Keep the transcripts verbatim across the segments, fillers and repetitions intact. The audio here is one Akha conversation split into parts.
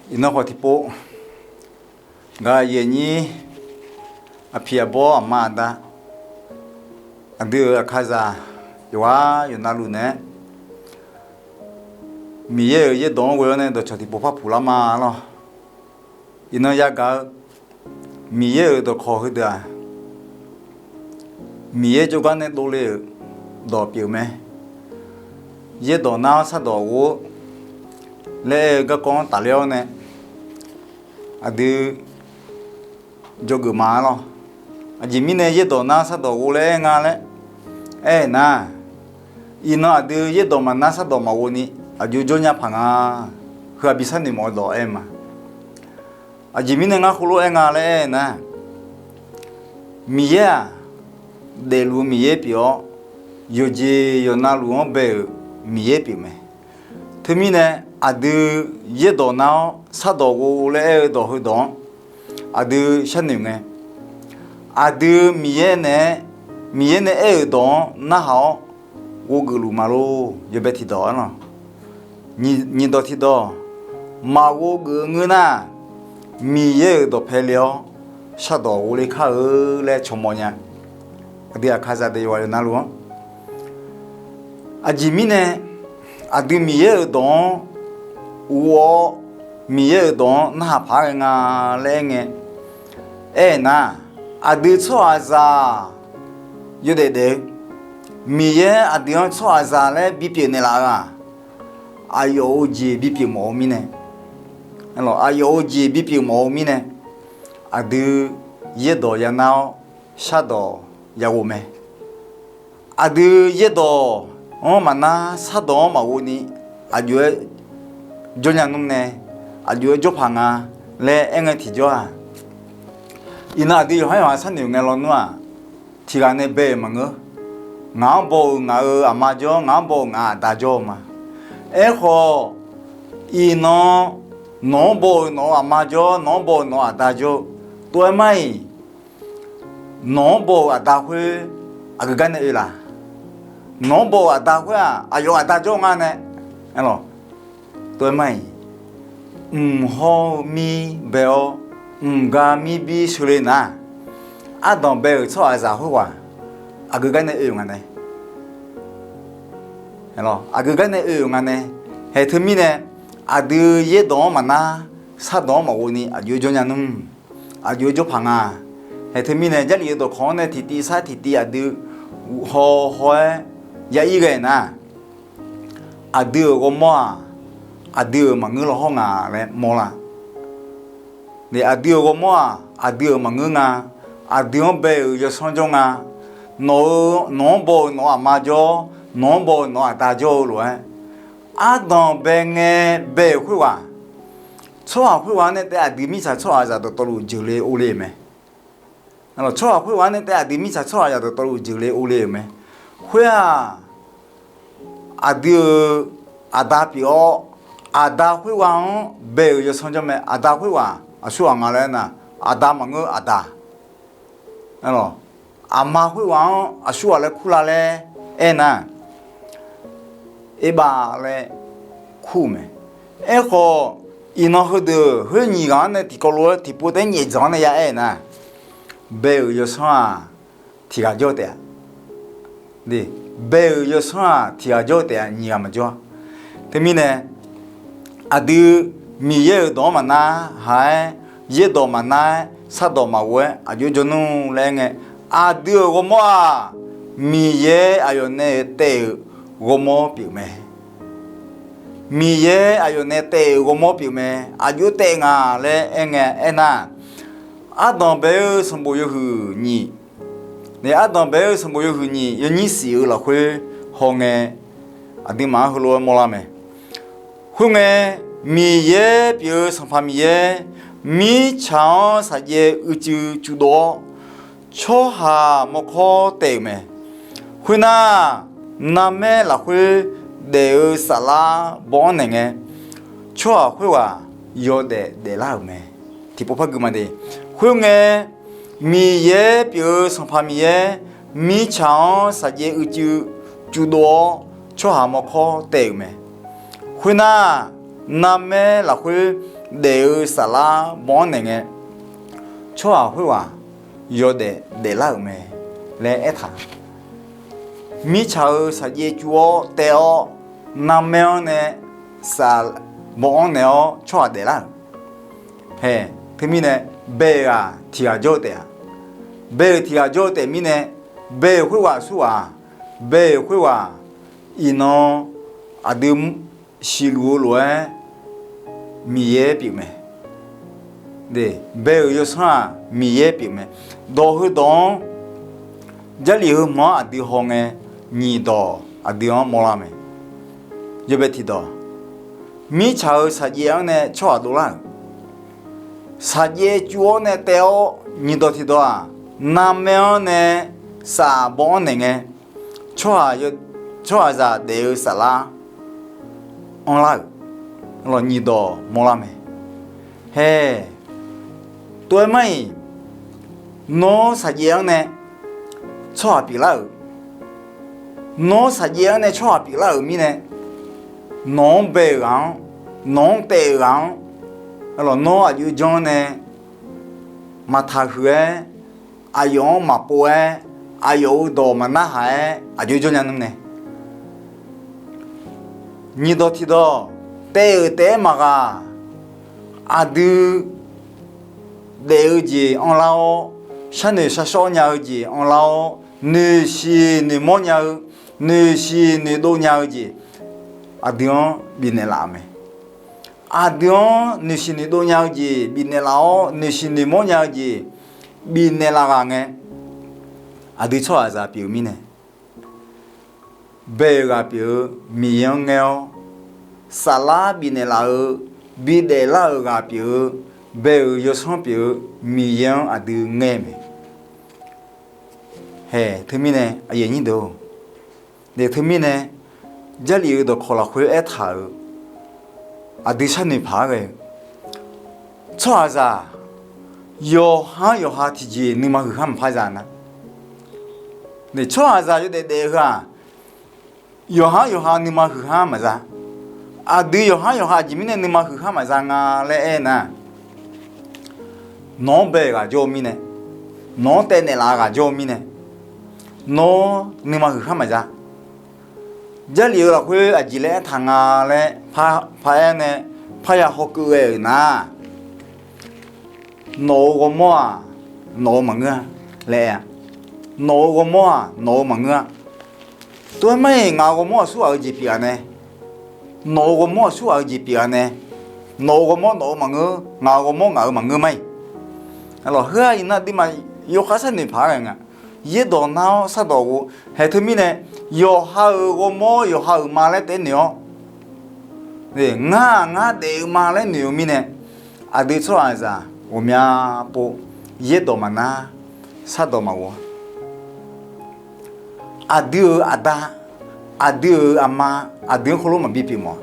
Iqnan khawf tiqpov, ngaq yaeqnyir, aqpiq aqbawr aqma aqda, aqdui-euq aqkazaq yawqghaq yawqnavluf naeq-aer, Miqyaer-euq yaerdawq-anr ghoe-awr nae dawqcawq tiqpov par puq lar ma lawr. Iqnan yagaq-eu Miqyaer-euq dawqkawq heudeuq-aq, Miqyaer jawrgar nae dovle-euq dawq pyeuf mae. Yaerdawq nar-awr shardawq ghof-awr laer aer-eu garkawv-anr tafler-awr nae aqdui jawrgeuf ma-ar lawr. Aqjeq mirnae yaerdawq nar shardawq ghof laer aer nga laer aer-eu nar, iqnan aqdui yaerdawq maqnar shardawq maqghov ni aqjox jawrnya paq nga. Heu-aq bi sharnoeq mawf-eu dawq aer ma. Aqjeq mirnae ngar khoerlof-aer nga laer aer-eu nar, Miqyaer-aq, daefluf-eu Miqyaer pyeuf-awr, yawqjeq yawqnavluf-anr bae-euq Miqyaer pyeuf mae. Teumirnae, aqdui yaerdawq nar-awr shardawq ghof laer aer-eu dawq heudawq-anr aqdui sharnoeq ngae, aqdui Miqyaer nae, Miqyaer nae aer-euq dawq-anr narhaq-awr ghovgeuf luf ma lor. Yawbae tiqdawq-anr lawq, nyiq dawq tiqdawq maqghov geuf-eu ngeur nar, Miqyaer-euq dawqpae le-awr shardawq ghofle kar-eu laer cawmawf nya. Aqdui aqkazaq deuq yawqghaq yawqnavluf-anr, aqjeq mirnae aqdui Miqyaer-euq dawq-anr ghov-awr, Miqyaer-euq dawq-anr narhaq paq-aer ghae nga laer aer ngae, aer-eu nar, aqdui tsawrhaqzaq yawdaef daef-eu, Miqyaer aqdui-anr tsawrhaqzaq laer bipyeuf naeqlaf-eu-aq, aqyawf-euq jeq bipyeuf mawf-eu mirnae, aqyawf-euq jeq bipyeuf mawf-eu mirnae, aqdui yaerdawq yanar-awr shardawq yaghof mae. Aqdui yaerdawq-anr maqnar, shardawq-anr maqghov ni aqjox-aer jawrnya nmr nae, aqjox-aer jawrpaq nga laer aer ngae tiqjawr-aq, iqnan aqdui yawqhar yawqha sharnoeq ngae lawnmr-aq, tiqghaq nae bae-euq maqngeur. Ngaq-anr baw-euq ngaq-euq aqma jawr, ngaq-anr baw-euq ngaq-euq aqda jawr-eu ma. Aerkhawf, iqnan nawq-anr baw-euq nawq-euq aqma jawr, nawq-anr baw-euq nawq-euq aqda jawr-eu tov-aer mar-iq, nawq-anr baw-euq aqda khoer aqgeu gar nae oe laq? Nawq-anr baw-euq aqda khoer-aq, aqyawf-euq aqda jawr nga nae, tov-aer mar-iq, mq hawr-eu mir bae-awr, mq ga mir bir sheuqle nar, ardanq bae-euq tsawrhaqzaq khoerghaq aqgeu gar nae oe-euq nga nae, aqgeu gar nae oe-euq nga nae. Haeq teumirnae, aqdui yaerdawq-anr maqnar, shardawq-anr maqghov ni aqjox-aer jawrnya nmr, aqjox-aer jawrpaq nga. Haeq teumirnae, Jarlif-eu dawqkawq-anr nae tiqtiv sar tiqtiv aqdui haw haw-aer ya ir ghae nar, aqdui-euq ghawrmawr-aq, aqdui-euq maqngeur law hawr nga laer mawrlar. Aqdui-euq ghawrmawr-aq, aqdui-euq maqngeur nga. Aqdui-anr bae-euq yawsanr jawr nga. Nawq-eu, nawq-anr baw-euq nawq-euq aqma jawr, nawq-anr baw-euq nawq-euq aqda jawr-eu lof-aer, ardanq bae ngae bae-euq khoerghaq, tsawrhaq khoerghaq-anr nae taef aqdui mirtsaq tsawrhaqzaq dawqtawvluf jeuqle ovle-euq mae. Tsawrhaq khoerghaq-anr nae taef aqdui mirtsaq tsawrhaqzaq dawqtawvluf jeuqle ovle-euq mae. Khoer-aq, aqdui-euq aqda pyeuf-awr, aqda khoerghaq-anr bae-euq yawsanr jawr mae. Aqda khoerghaq aqsurghaq nga laer aernar, aqda maqngeur aqda. Aqma khoerghaq-anr aqsurghaq laer kurlar laer aernar, erbav laer kur-euq mae. Aerkhawf, iqnan heudeuq khoer nyiq ghaq-anr nae tiqkawv lof-aer tiqpov taef-aer nyaef dzanq-anr nae ya aer nar, bae-euq yawsanr-aq tiqghaq jawr-eu taef-a. Bae-euq yawsanr-aq tiqghaq jawr-eu taef-a, nyiq ghaq maqjawr-a. Teumirnae, aqdui Miqyaer-euq dawq-anr maqnar haq-aer, yaerdawq maqnar-aer, shardawq maqghov-aer aqjox-aer jawr nmr laer aer ngae, aqdui-euq ghawrmawr-aq, Miqyaer aqyawf nae taef-euq ghawrmawr pyeuf mae. Miqyaer aqyawf nae taef-euq ghawrmawr pyeuf mae. Aqjox-aer taef nga laer aer ngae aernar, ardanq bae-eu sanqbof yawhuiq nyiq, ardanq bae-eu sanqbof yawhuiq nyiq yawnyir shif-eu lafkhoer hawngae, aqduimaf-anr heulof-aer mawrlar mae. Khoerngae, Miqyaer pyeuf-eu Sanqpaq Miqyaer, mirtsaq-anr saqjaev uicuiv cufdov-awr, tsawrhaq mawrkawr taef-euq mae. Khoernar, narmaer lafkhoer daef-eu saflar baw-anr naeqngae, tsawrhaq khoerghaq yawdaef daeflar-euq mae. Tiqpov par gui ma de. Khoerngae, Miqyaer pyeuf-eu Sanqpaq Miqyaer, mirtsaq-anr saqjaev uicuiv cufdov-awr, tsawrhaq mawrkawr taef-euq mae. Khoernar, narmaer lafkhoer daef-eu saflar baw-anr naeq ngae, tsawrhaq khoerghaq yawdaef daeflar-euq mae laer aertaq. Mirtsaq-euq saqjaev cuv-awr taev-awr, narmaer-anr nae saf baw-anr naeq-awr tsawrhaq daeflar-euq. Hae, teumirnae bae-euq ghaq tiq ghaq jawr-eu taef-a. Bae-euq tiq ghaq jawr-eu taef mirnae, bae-euq khoerghaq aqsurghaq, bae-euq khoerghaq iqnan aqdui siqluf-eu lof-aer Miqyaer pyeuf mae. Bae-euq yawsanr-aq Miqyaer pyeuf mae. Dawq heudawq-anr Jarlif heu hmq-anr aqdui haw ngae, nyiq dawq aqdui-anr mawrlar mae. Yawbae tiq dawq, mirtsaq-euq saqjaev-anr nae tsawrhaq dovlar-euq. Saqjaev cuv-awr nae taev-awr, nyiq dawq tiq dawq-aq, narmaer-anr nae saf baw-anr naeq ngae, tsawrhaq, tsawrhaqzaq daef-eu saflar anrlar-euq, nyiq dawq mawrlar mae. Hae, tov-aer mar-iq, nawr saqjaev-anr nae tsawrhaq pyeuflar-euq, nawr saqjaev-anr nae tsawrhaq pyeuflar-euq mirnae, nawq-anr bae-euq ghaq-anr, nawq-anr taev-euq ghaq-anr, nawr aqjox janr nae maqtaq huiq-aer, aqyawf-anr maqpov-aer, aqyawf-euq dawq maqnarhaq-aer aqjox janrnya nmr nae, nyiq dawq tiq dawq, taev-euq taef-aer maqghaq, aqdui daef-eu jeq anrlar-awr, sharnoeq sharshawr nya-eu jeq anrlar-awr, noeqshiq noeqmawr nya-eu, noeqshiq noeqdov nya-eu jeq aqdui-anr bifnaeq laf-euq mae. Aqdui-anr noeqshiq noeqdov nya-eu jeq bifnaeq laf-awr, noeqshiq noeqmawr nya-eu jeq bifnaeq laf ghaq ngae, aqdui tsawrhaqzaq pyeuf-eu mirnae, bae-euq ghaq pyeuf-eu Miqyaer-anr ngaer-awr, saflar bifnaeq laf-eu, bidaef lar-euq ghaq pyeuf-eu, bae-euq yawsanr pyeuf-eu Miqyaer-anr aqdui ngaer mae. Hae, teumirnae, teumirnae, Jarlif-euq dawqkawq lafkhoer aertaq-euq aqdui sharnoeq paq-aer ghae-eu, tsawrhaqzaq yawqhar yawqha tiqjeq nuima huiqhar maqpar za nar, tsawrhaqzaq yawdaef daef-eu heu-aq, yawqhar yawqha nuima huiqhar maqza. Aqdui yawqhar yawqha aqjeq mirnae nuima huiqhar maqza nga laer aernar, nawq-anr bae-euq ghaq jawr-eu mirnae, nawq-anr taevnaeq laf-eu ghaq jawr-eu mirnae, nawr nuima huiqhar maqza. Jarlif-eu lafkhoer aqjeq laer aertaq nga laer paraer nae parya hawkeuv ghae-euq nar, nawq-euq ghawrmawr-aq, nawq-euq maqngeur-a laer aer-a. Nawq-euq ghawrmawr-aq, nawq-euq maqngeur-a. Tov-aer mar-iq, ngaq-euq ghawrmawr aqsurghaq-eu jeq pyeuf-a nae, nawq-euq ghawrmawr aqsurghaq-eu jeq pyeuf-a nae, nawq-euq ghawrmawr nawq-euq maqngeur, ngaq-euq ghawrmawr ngaq-euq maqngeur mar-iq, lawq, heu-aq iqnan aqduimaf yawkhav sharnoeq paq-aer ghae nga. Yaerdawq nar-awr shardawq ghof. Hae teumirnae, yawqha-euq ghawrmawr yawqha-euq ma laer taef-aer noeq-awr, ngar-aq ngar daef-eu ma laer noeq-eu mirnae, aqdui tsawrhaqzaq ghawqmya pov yaerdawq maqnar, shardawq maqghof-a. Aqdui-euq aqda, aqdui-euq aqma, aqdui-anr heulof maqbi pyeuf mawf-a.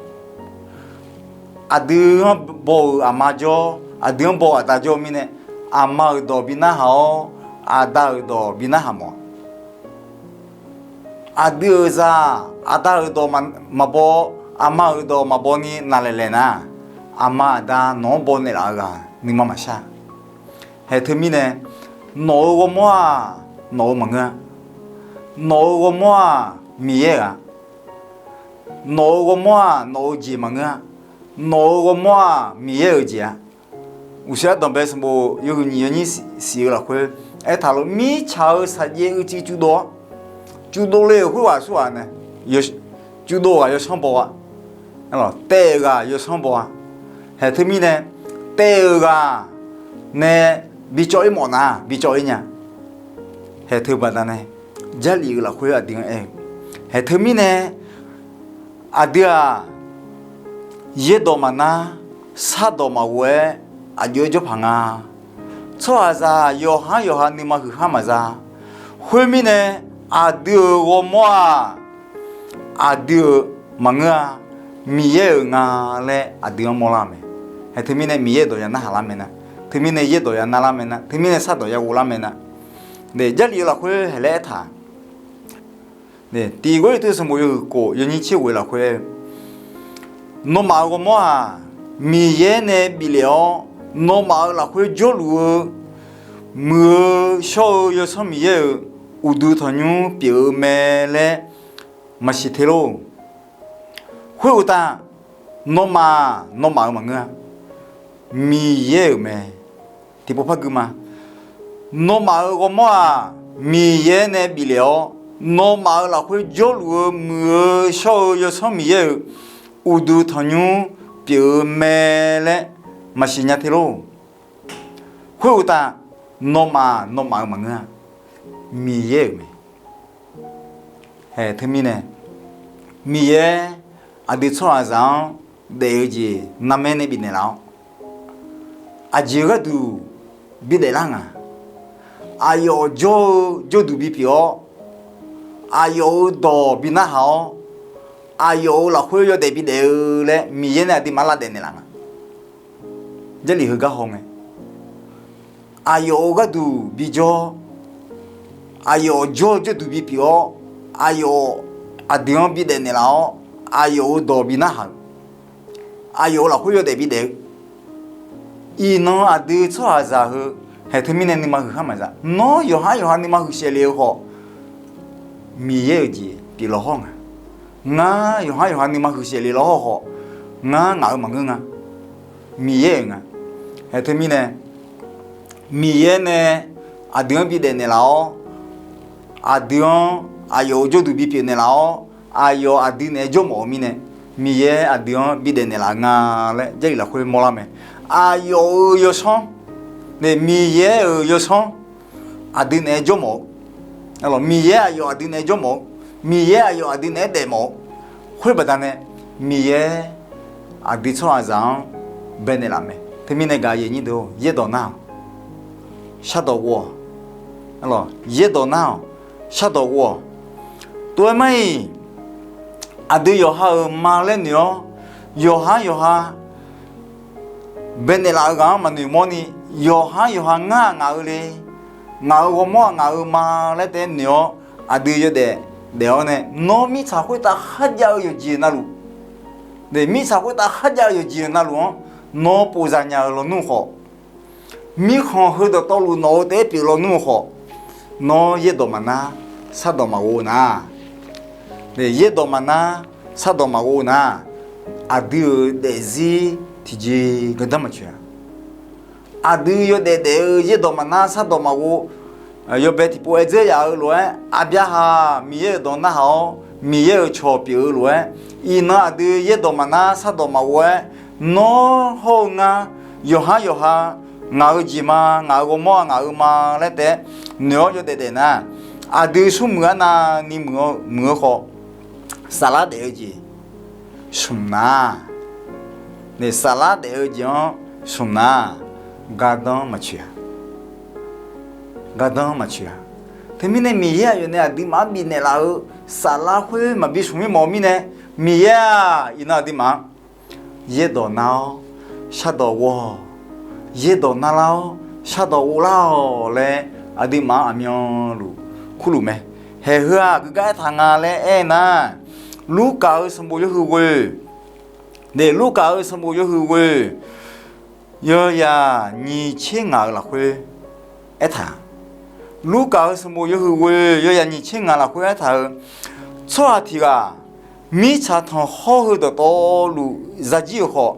Aqdui-anr baw-euq aqma jawr, aqdui-anr baw-euq aqda jawr-eu mirnae, aqma-euq dawq bi narhaq-awr, aqda-euq dawq bi narhaq mawf-a. Aqdui-euq zaq, aqda-euq dawq maqbaw, aqma-euq dawq maqbaw ni naqlaeq laeq nar, aqma aqda nawq-anr baw naeqlaf-eu ghaq nuima maqshar. Hae teumirnae, nawq-euq ghawrmawr-aq, nawq-euq maqngeur-a. Nawq-euq ghawrmawr-aq, Miqyaer-euq-a. Nawq-euq ghawrmawr-aq, nawq-euq jeq maqngeur-a. Nawq-euq ghawrmawr-aq, Miqyaer-euq jeq-a. Uqshoe ardanqbae sanqbof yawhuiq nyiq yawnyir siq-eu lafkhoer aertaq lof, mirtsaq-euq saqjaev uicuiv cuvdov-awr, cuvdov le-euq khoerghaq aqsurghaq nae, cuvdov-eu ghaq yawsanr baw-a, taev-euq ghaq yawsanr baw-a. Hae teumirnae, taev-euq ghaq nae bicawv-ir mawf nar, bicawv-ir nya. Hae teu baqdanae, Jarlif-euq lafkhoer aqdui-anr aer-eu, hae teumirnae, aqdui-aq, yaerdawq maqnar, shardawq maqghof-aer aqjox-aer jawrpaq nga. Tsawrhaqzaq yawqhar yawqha nuima huiqhar maqza. Khoermirnae, aqdui-euq ghawrmawr-aq, aqdui-euq maqngeur-a, Miqyaer-euq nga laer aqdui-anr mawrlar-eu mae. Hae teumirnae Miqyaer dawq ya narhaq lar mae nar, teumirnae yaerdawq ya narlar mae nar, teumirnae shardawq ya ghoflar mae nar, Jarlif-eu lafkhoer hae laer aertaq. Tiq Gawrliqtu sanqbof yawhuiq kof yawnyir tser ghof-eu lafkhoer aer-eu, Nawmaf-euq ghawrmawr-aq, Miqyaer nae biflef-awr, nawmaf-euq lafkhoer jawrluf-eu, muiq-eu shawr-eu Yawsanr Miqyaer-euq uqduq tanqnymr pyeuf-eu mae laer maqsiq te lor. Khoeruqtaf, nawmaf, nawmaf-euq maqngeur-a, Miqyaer-euq mae. Tiqpov par gui ma. Nawmaf-euq ghawrmawr-aq, Miqyaer nae biflef-awr, nawmaf-euq lafkhoer jawrluf-eu muiq-eu shawr-eu Yawsanr Miqyaer-euq uqduq tanqnymr pyeuf-eu mae laer maqsiq nya te lor. Khoeruqtaf, nawmaf, nawmaf-euq maqngeur-a, Miqyaer-euq mae. Hae, teumirnae, Miqyaer aqdui tsawrhaqzaq-anr daef-eu jeq narmaer nae bifnaeq laf-awr, aqjeq-eu gharduq bidaef lar nga. Aqyawf jawr-eu jawrduq bipyeuf-awr, aqyawf-euq dawq bi narhaq-awr, aqyawf-euq lafkhoer yawdaef bidaef-eu laer Miqyaer nae aqduimaf-anr lavdaef naeqlaf nga. Jarlif heugar haw ngae, aqyawf-euq gharduq bijawr, aqyawf jawr-eu jawrduq bipyeuf-awr, aqyawf aqdui-anr bidaef naeqlaf-awr, aqyawf-euq dawq bi narhaq-eu, aqyawf-euq lafkhoer yawdaef bidaef-eu, iqnan aqdui tsawrhaqzaq heu, hae teumirnae nuima huiq khar maqza. Nawr yawqhar yawqha nuima huiq saef le-eu khawf, Miqyaer-euq jeq pyeuf lawhawr nga. Ngar yawqhar yawqha nuima huiq saef le lawhawr khawf, ngar ngaq-euq maqngeur nga. Miqyaer-euq nga. Hae teumirnae, Miqyaer nae aqdui-anr bidaef naeqlaf-awr, aqdui-anr aqyawf-euq jawrduq bipyeuf naeqlaf-awr, aqyawf aqdui naeq-aer jawrmawf-eu mirnae, Miqyaer aqdui-anr bidaef naeqlaf nga laer Jarlif lafkhoer mawrlar mae. Aqyawf-euq yawsanr, Miqyaer-euq yawsanr aqdui naeq-aer jawrmawf-eu, Miqyaer aqyawf aqdui naeq-aer jawrmawf-eu, Miqyaer aqyawf aqdui naeq-aer daefmawf-eu, khoer baqdanae Miqyaer aqdui tsawrhaqzaq-anr baenaeq laf mae. Teumirnae gaq yaeq nyir deuq-or, yaerdawq nar-awq, shardawq ghov-awq. Yaerdawq nar-awq, shardawq ghov-awq. Tov-aer mar-iq, aqdui yawqha-euq ma laer noeq-awr, yawqhar yawqha baenaeq laf-eu ghaq-anr maqnoeq mawrni, yawqhar yawqha ngar-aq ngaq-eu le, ngaq-euq ghawrmawr-aq ngaq-euq ma laer taef-aer noeq-awr, aqdui yawdaef daef-awr nae, nawr mirtsaq khoertav kharjav-eu yawqjeq navluf, mirtsaq khoertav kharjav-eu yawqjeq navluf-anr nawr povzaq nya-eu lawnmr khawf, mirkhanq heu dawqtawvluf nawq-eu taef-aer pyeuf lawnmr-eu khawf, nawr yaerdawq maqnar, shardawq maqghov-eu nar, yaerdawq maqnar, shardawq maqghov-eu nar, aqdui-euq daefzir tiqjeq gardanr maqtsoeq-a. Aqdui yawdaef daef-eu yaerdawq maqnar shardawq maqghov, yawbae tiqpov aer dzeur yaf-eu lof-aer, Aqbyaqhaq Miqyaer-euq dawq narhaq-awr, Miqyaer-euq cawq pyeuf-eu lof-aer, iqnan aqdui yaerdawq maqnar shardawq maqghov-aer, nawr hawr-eu ngar, yawqhar yawqha, ngaq-euq jeq ma, ngaq-euq ghawrmawr-aq ngaq-euq ma laer taef-aer noeq-awr yawdaef daef nar, aqdui smrmuiq arnavni muiq-eu khawf, saflar daef-eu jeq smq nar, saflar daef-eu jeq-anr smq nar, gardanr maqtsoeq-a. Gardanr maqtsoeq-a. Teumirnae Miqyaer aqyawf nae aqduimaf-anr bifnaeq laf-eu saflar khoer maqbi smq-ir mawf-eu mirnae, Miqyaer-aq iqnan aqduimaf-anr yaerdawq nar-awr shardawq ghov-awq, yaerdawq narlar-awr shardawq ghovlar-awq laer aqduimaf-anr aqmyanluf kurluf mae. Haeq heu-aq geugar aertaq nga laer aer nar, Lurkaf-euq sanqbof yawhuiq ghoe, Lurkaf-euq sanqbof yawhuiq ghoe, yawzaq nyiq tser ngaq-euq lafkhoer aertaq. Lurkaf-euq sanqbof yawhuiq ghoe, yawzaq nyiq tser ngaq lafkhoer aertaq-euq, tsawrhaq tiq ghaq mirtsaq tanqkhawr heu dawqtawvluf zajir-euq khawf,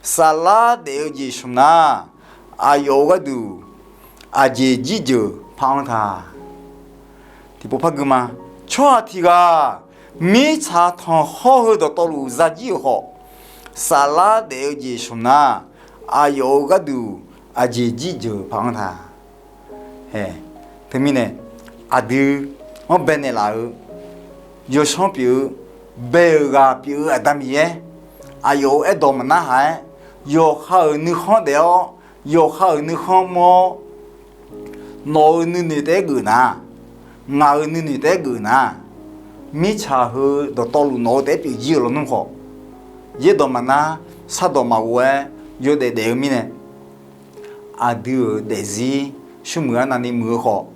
saflar daef-eu jeq smq nar, aqyawf-euq gharduq aqjeq jirjeuq par-anr ta. Tiqpov par gui ma. Tsawrhaq tiq ghaq mirtsaq tanqkhawr heu dawqtawvluf zajir-euq khawf, saflar daef-eu jeq smq nar, aqyawf-euq gharduq aqjeq jirjeuq par-anr ta. Hae, teumirnae aqdui-anr baenaeq laf-eu yawsanr pyeuf-eu, bae-euq ghaq pyeuf-eu Aqda Miqyaer, aqyawf-euq aerdawq maqnar haq-aer, yawqha-euq nuikhanr daef-awr, yawqha-euq nuikhanr mr-awr, nawq-euq nuinoeq taef-aer geuf nar, ngaq-euq nuinoeq taef-aer geuf nar, mirtsaq heu dawqtawvluf nawq-eu taef-aer pyeuf jir-euq lawnmr khawf, yaerdawq maqnar, shardawq maqghov-aer yawdaef daef-eu mirnae, aqdui-euq daefzir smrmuiq arnavni muiq-eu khawf,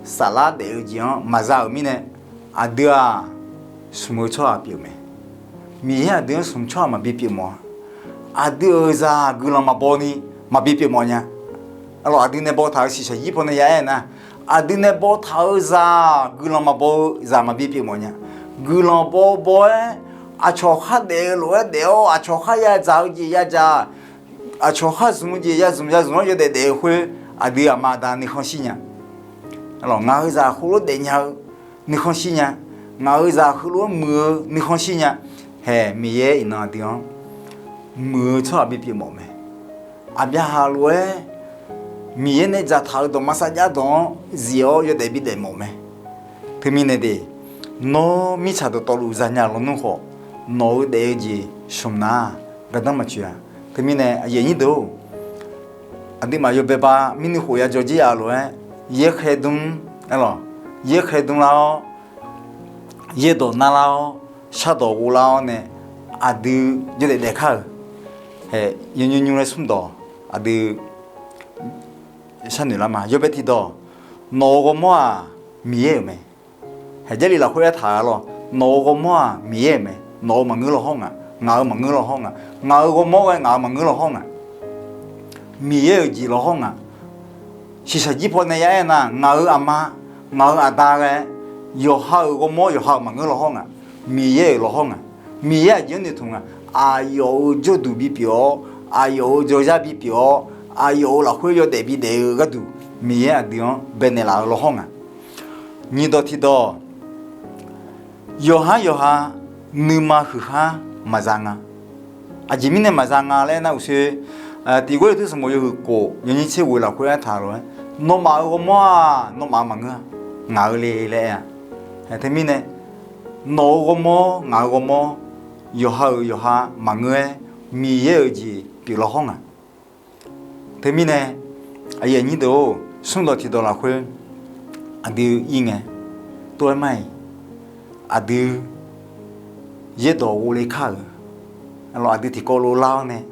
saflar daef-eu jeq-anr maqza-euq mirnae, aqdui-aq smq-eu tsawrhaq pyeuf mae. Miqyaer aqdui-anr smq tsawrhaq maqbi pyeuf mawf-a. Aqdui-euq zaq guiqlanq maqbaw ni maqbi pyeuf mawf nya. Arlawq, aqdui nae baw taq-euq shiqshaq jir paw nae ya aer nar, aqdui nae baw taq-euq zaq guiqlanq maqbaw-eu zaq maqbi pyeuf mawf nya. Guiqlanq baw baw-aer, aqcawq khar daef-eu lof-aer daef-awr, aqcawq khar yadzaq-eu jeq yadzaq, aqcawq khar zmq-eu jeq yazmq yazmq-anr yawdaef daef-eu khoer, aqdui aqma aqda nuikhanr shir nya. Ngaq-euq zaq heulof-aer daefnya-eu nuikhanr shir nya. Ngaq-euq zaq heulof-aer muiq-eu nuikhanr shir nya. Haeq, Miqyaer iqnan aqdui-anr muiq-eu tsawrhaq bipyeuf mawf mae. Aqbyaqhaq lof-aer Miqyaer nae dzaqtaq-euq dawqma sarjax dawq-anr zif-awr yawdaef bidaef mawf mae. Teumirnae de, nawr mirtsaq dawqtawvluf zanya lawnmr khawf, nawq-euq daef-eu jeq smq nar-aq, gardanr maqtsoeq-a. Teumirnae aqyuif aqnyir deuq-or, aqduimaf yawbae ba mirnuikhof yajawr jir-a lof-aer, yaerkhaer dmr, arlawq, yaerkhaer dmr lar-awr, yaerdawq nar lar-awr, shardawq ghov lar-awr nae, aqdui yawdaef daef kar-euq. Haeq, yawnymr nymr laer smrdawq aqdui sharnoeq lar ma. Yawbae tiqdawq, nawq-euq ghawrmawr-aq, Miqyaer-euq mae. Haeq, Jarlif lafkhoer aertaq-a lawr, nawq-euq ghawrmawr-aq Miqyaer-euq mae. Nawq-euq maqngeur law hawr ngaq, ngaq-euq maqngeur law hawr ngaq, ngaq-euq ghawrmawr ghae ngaq-euq maqngeur law hawr ngaq, Miqyaer-euq jeq law hawr ngaq. Shiqshaq jir paw nae ya aer nar, ngaq-euq aqma, ngaq-euq aqda ghae, yawqha-euq ghawrmawr yawqha-euq maqngeur law hawr ngaq, Miqyaer-euq law hawr ngaq. Miqyaer aqjeq-anr noeqtmq ngaq, aqyawf-euq jawrduq bipyeuf-awr, aqyawf-euq jawrzar bipyeuf-awr, aqyawf-euq lafkhoer yawdaef bidaef-eu gharduq, Miqyaer aqdui-anr baenaeq laf-eu law hawr ngaq. Nyiqdawq tiqdawq, yawqhar yawqha nuima huiqhar maqza nga. Aqjeq mirnae maqza nga laer nar, uqshoe tiq Gawrliqtu sanqbof yawhuiq kof yawnyir tser ghoeq lafkhoer aertaq lof-aer, nawmaf-euq ghawrmawr-aq nawmaf-eu maqngeur-a, ngaq-eu le laer aer-a. Teumirnae, nawq-euq ghawrmawr, ngaq-euq ghawrmawr, yawqha-euq yawqha maqngeur-aer, Miqyaer-euq jeq pyeuf law hawr ngaq. Teumirnae, aqyuif aqnyir deuq-or, smrdawq tiqdawq lafkhoer aqdui ir ngae, tov-aer mar-iq, aqdui yaerdawq ghovle kar-euq, aqdui tiqkawv lof lar-awr nae,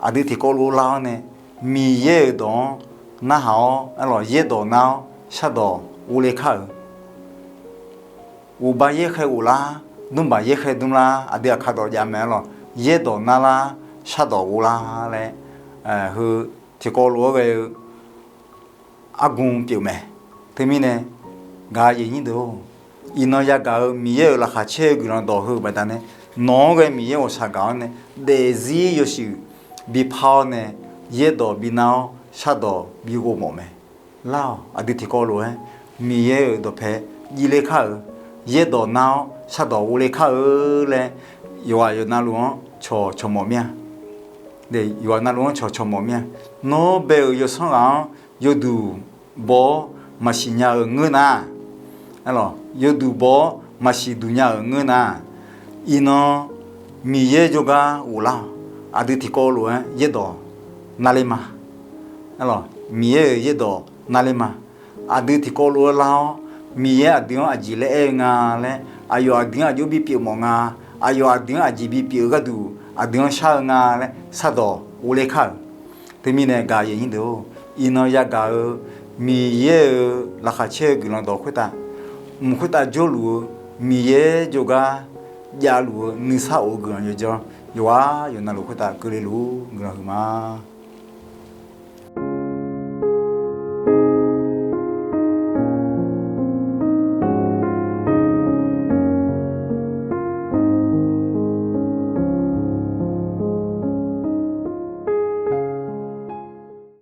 aqdui tiqkawv lof lar-awr nae, Miqyaer-euq dawq-anr narhaq-awr, arlawq, yaerdawq nar-awr shardawq ghovle kar-euq. Uqba yaerkhaer ghoflar, dmrba yaerkhaer dmrlar, aqdui aqkaq dawq jav mae, arlawq, yaerdawq narlar, shardawq ghovlar laer, heu tiqkawv lof-aer ghae-eu argu pyeuf mae. Teumirnae, gaq-eu aqyuif aqnyir deuq-or, iqnan yagaq-euq Miqyaer-euq laqkhaq caer-eu guiqlanq dawq heu-eu baqdanae, nawq-anr ghae Miqyaer ghawqshaq gaq-awr nae, daefzir yawshuif bipar-awr nae, yaerdawq binar-awr shardawq bighov mawf mae. Lar-awq, aqdui tiqkawv lof-aer Miqyaer-euq dawqpae jivle kar-euq, yaerdawq nar-awr shardawq ghovle kar-eu laer, yawqghaq yawqnavluf-anr cawqcawq mawf mir-a. Yawqghaq navluf-anr cawqcawq mawf mir-a. Nawr bae-euq yawsanr ghaq-anr yawduq baw-awr maqsiq nya-euq ngeur nar, yawduq baw-awr maqsiq duq nya-euq ngeur nar, iqnan Miqyaer jawrgar ghoflar-awq. Aqdui tiqkawv lof-aer yaerdawq narler ma. Miqyaer-euq yaerdawq narler ma. Aqdui tiqkawv lof-aer lar-awr, Miqyaer aqdui-anr aqjeq laer aer-eu nga laer, aqyawf aqdui-anr aqjox bipyeuf mawf nga, aqyawf aqdui-anr aqjeq bipyeuf-eu gharduq aqdui-anr shar-eu nga laer shardawq ghovle kar-euq. Teumirnae gaq-eu aqyuif aqnyir deuq-or, iqnan yagaq-eu Miqyaer-euq laqkhaq caer-eu guiqlanq dawq khoertav, mq khoertav jawrluf-eu Miqyaer jawrgar javluf-eu nuisar of-eu guiqlanq yawjawr, yawqghaq yawqnavluf khoertav keuvle luf-ur guiqlanq huiqma.